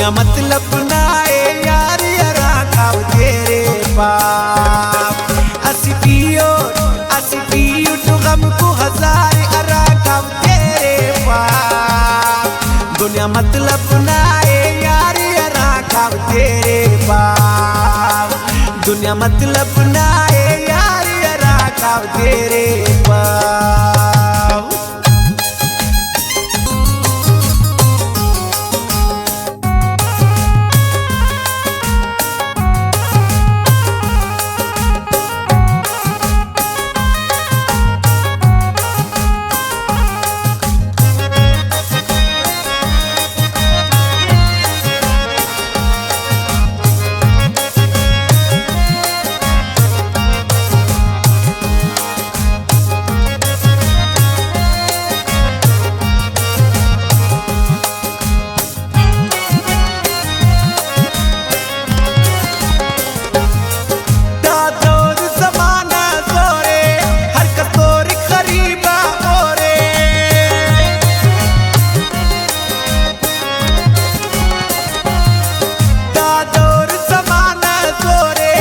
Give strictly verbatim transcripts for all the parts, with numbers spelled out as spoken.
مطلب نا اے یار ہرا کاو تیرے پاو۔ اسہ پیوٹ، اسہ پیوٹ غم کو ہزار ہرا کاو تیرے پاو۔ دنیا مطلب نا اے یار ہرا کاو تیرے پاو۔ دنیا مطلب نا اے یار ہرا کاو تیرے پاو۔ دا دور زمانہ زورے، ہر کس توریک غریب آ اورے۔ دا دور زمانہ زورے،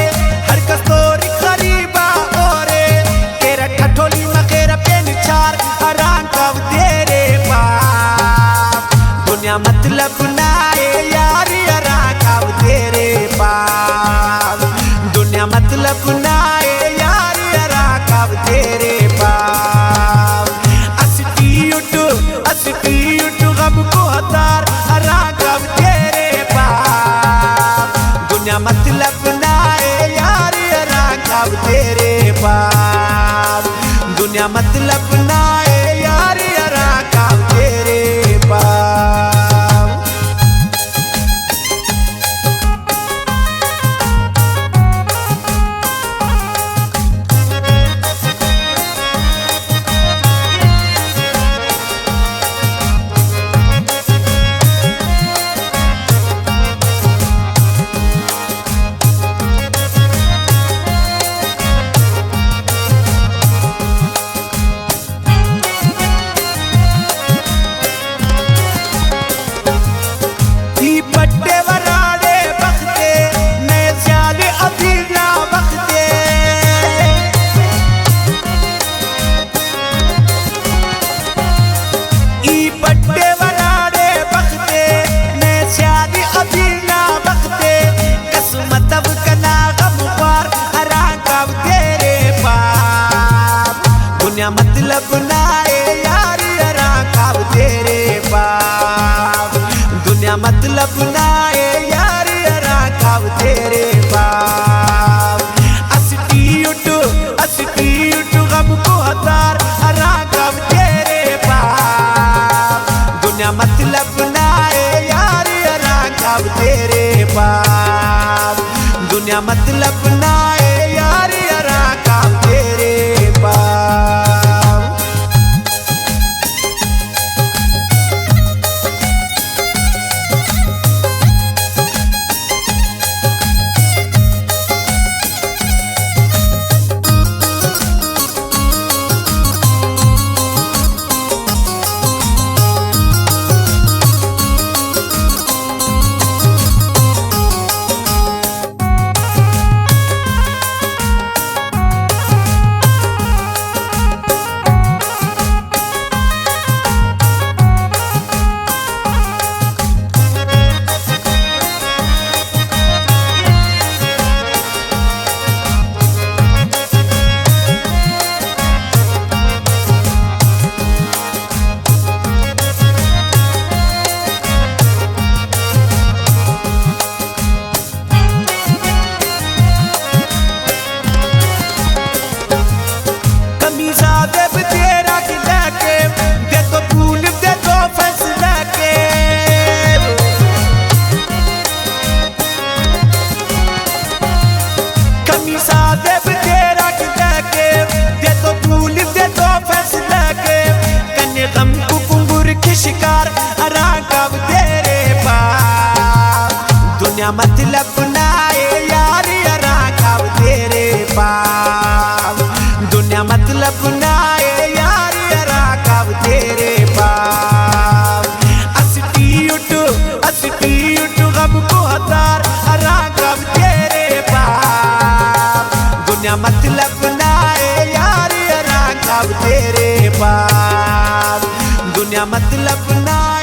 ہر کس توریک غریب آ اورے۔ کیرہ ٹھٹولی مخیرہ پین چار ہرانگ کاو تیرے پاو۔ دنیا مطلب نا اے یار ہرا کاو تیرے پاو۔ دنیا مطلب نا اے یار ہرا کاو تیرے پاو۔ اسہ پیوٹ، اسہ پیوٹ غم کو ہزار ہرا کاو تیرے پاو۔ دنیا مطلب نا اے یار ہرا کاو تیرے پاو۔ دنیا مطلب نا اے یار ہرا کاو تیرے پاو۔ ای پٹے وراڑے بختے، نئے سیال ادیب نا بختے۔ ای پٹے وراڑے بختے، نئے سیال ادیب نا بختے۔ کس متو کنا غم خوار، ہرا کاو تیرے پاو۔ دنیا مطلب نا اے یار ہرا کاو تیرے پاو۔ دنیا مطلب نا اے یار ہرا کاو تیرے پاو۔ اسہ پیوٹ، اسہ پیوٹ غم کو ہزار ہرا کاو تیرے پاو۔ دنیا مطلب نا اے یار ہرا کاو تیرے پاو۔ دنیا مطلب نا اے یار ہرا کاو تیرے پاو۔ کمیسا زیب تیرا گلہ کے، دے تو پول دے تو فیصلہ کے۔ کمیسا زیب تیرا گلہ کے، دے تو پول دے تو فیصلہ کے۔ کنے غم کو کنگر کے شکار، ہرا کاو تیرے پاو۔ دنیا مطلب نا اے یار ہرا کاو تیرے پاو۔ دنیا مطلب نا اے یار ہرا کاو تیرے پاو۔ اسہ پیوٹ، اسہ پیوٹ کوہدار ہرا کب تیرے پار۔ دنیا مطلب نا اے یار ہرا کب تیرے پار۔ دنیا مطلب نا